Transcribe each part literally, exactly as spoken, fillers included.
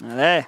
Ale.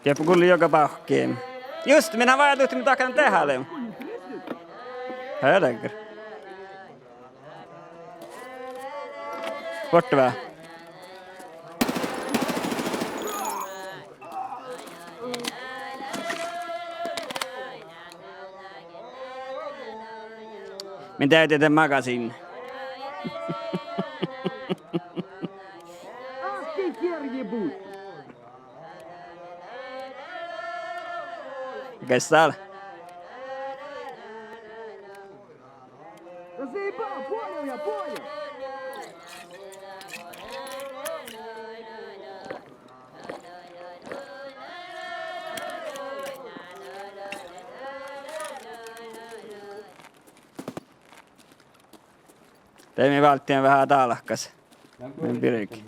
Dieppe gullen juoga báhkki. Just, min han váldit, min dakkan dehále. Helgger. Borte vea. Min deaivdii de magasiin. Ges dál? De mii válddit veahá dálkás. Min birge.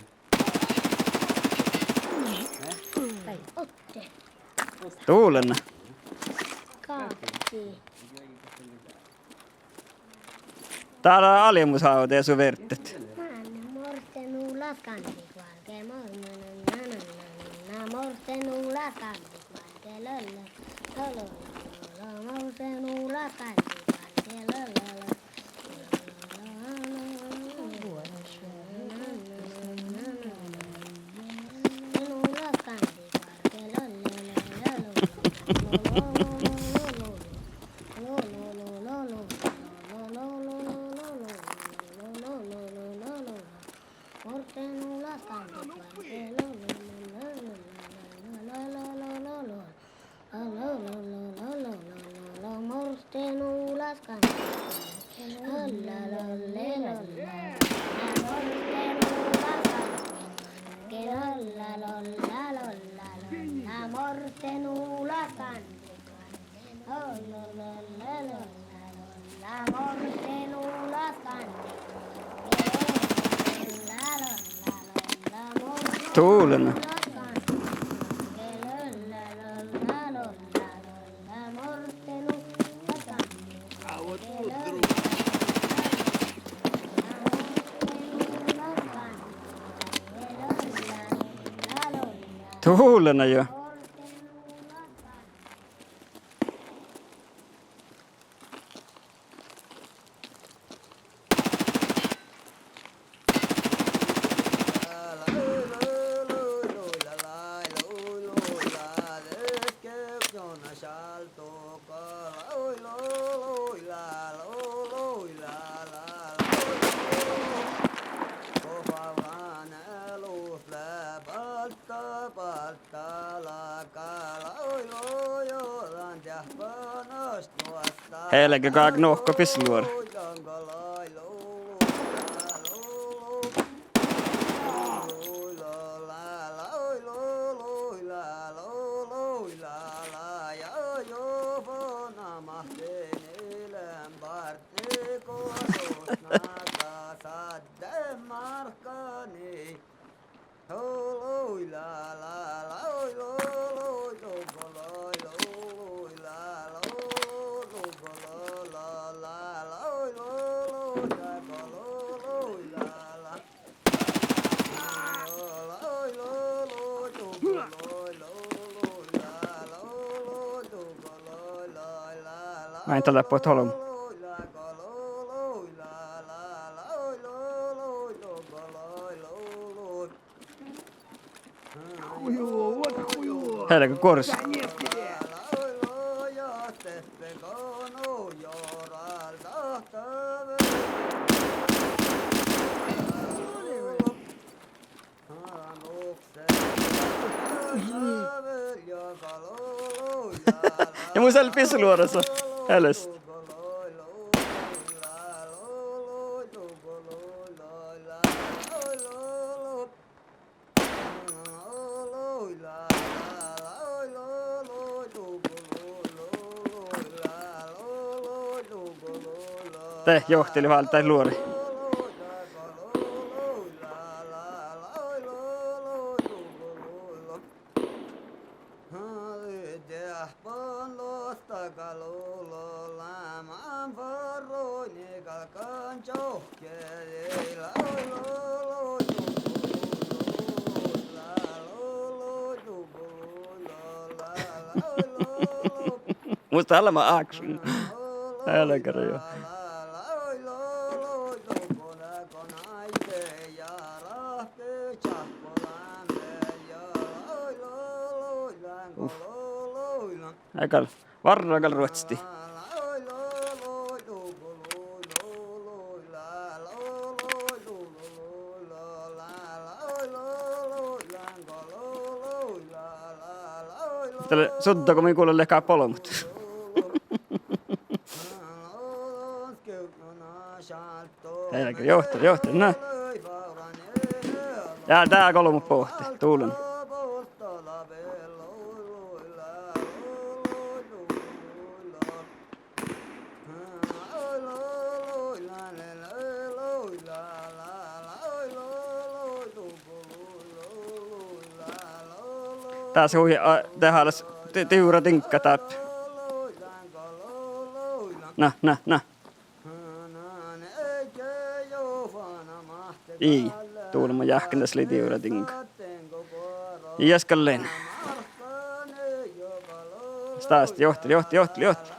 Dullen. Dál lea albmus ávdda ja su verdet. Dullen. Dullen jo. Helge gal nuohkabis luor. Ain dal leat buot olbmot. Helge guoras. Ja mun sal pis luoras. Helst. De johtilit váldit luorai. Mus dá leat action. Helgare jo. Uf. Gal, várra gal ruotstii. Dat lea sudda go mii gullat leat gáppa olbmot. Helgare, johtit, johtit, na. Ja dál olbmot bohte, dulan. Dás hui, a, de hálas, di-, divradiŋgga dáppe. Na, na, na. Ii, dulma jáhkán, das lei divradiŋga. Ii, gal lean. Stásti, johtit, johtit, johtit, johtit.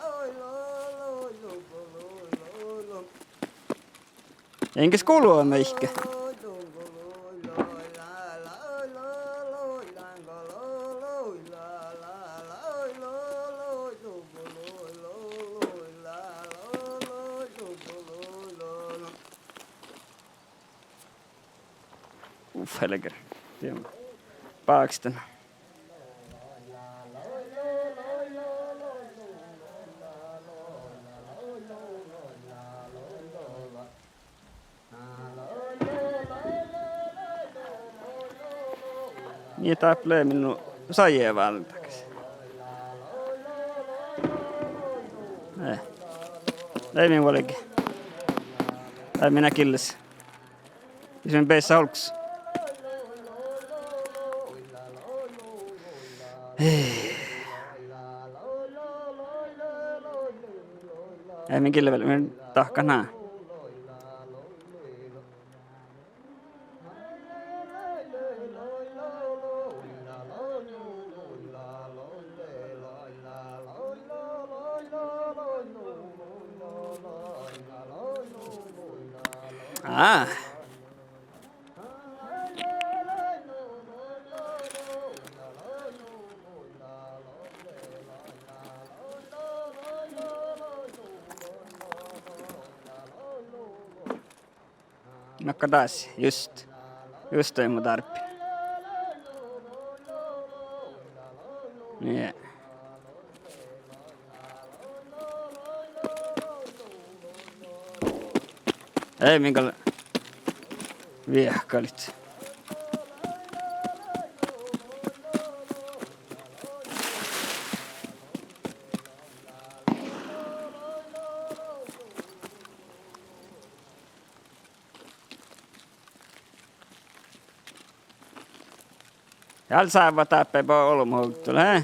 Eŋge skuluva meike. Uf, helgare. Dien báksten. Mii dáppe leimmet nu sajiid váldit. Eh. Leimmet vuolgit. Leimmet gilles. Jus mii beassat olggos. Eh. Eai mii gille vel, mii dahkat ná. Á. Makka das, just. Just de mun dárben. Ja. Eai mii gal viehkalit. Dál sávva dáppe ba olbmo hogdul, he?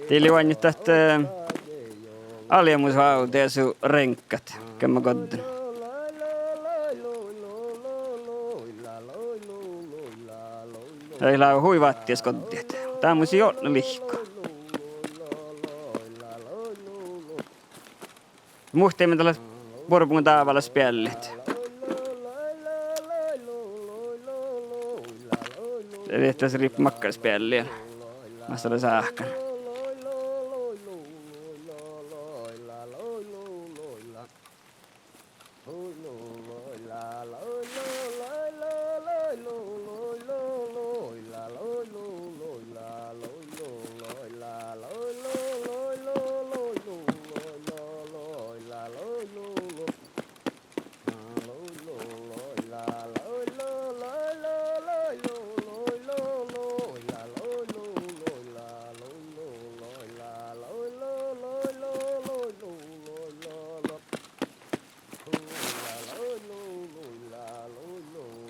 Dii lei oainnat dat, eh, aliemusvávddiid su reŋkkat, ge ma goddin. Eai lea hui váttis goddit. Dá mus ii odne lihku. Muhtimin dat leat buorebun dábálaš beallit. Dieđusge riippuu makkár bealli, mas lea sáhka.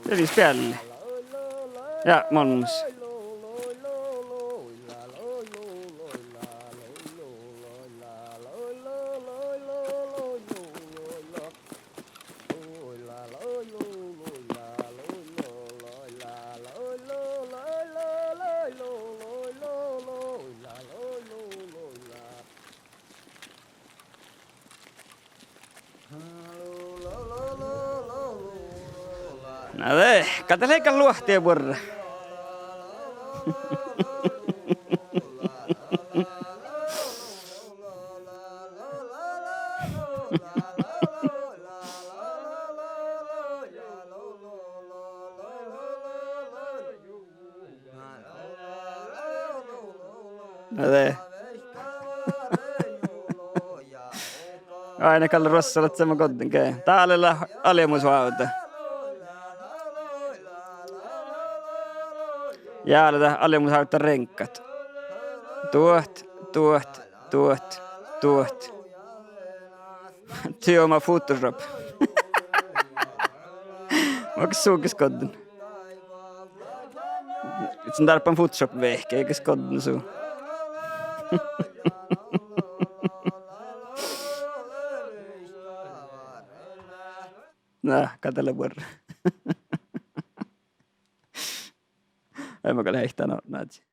Dieđusge bealli. Ja, molmmus. Na de, gal dat lei gal luohti buorre. Na de. Áidna gal ruossalat seamma goddin ge. Dá lea albmusoavdda. Ja lea dat albmusoavdda reŋggat. Duot, duot, duot, duot. Työ ma Photoshop. Makkár su ges goddin? It son dárbbašan Photoshop vehke, ii ges goddin su. Na, gal dat lea buorre. Ai, ma gal heitán odne ádje.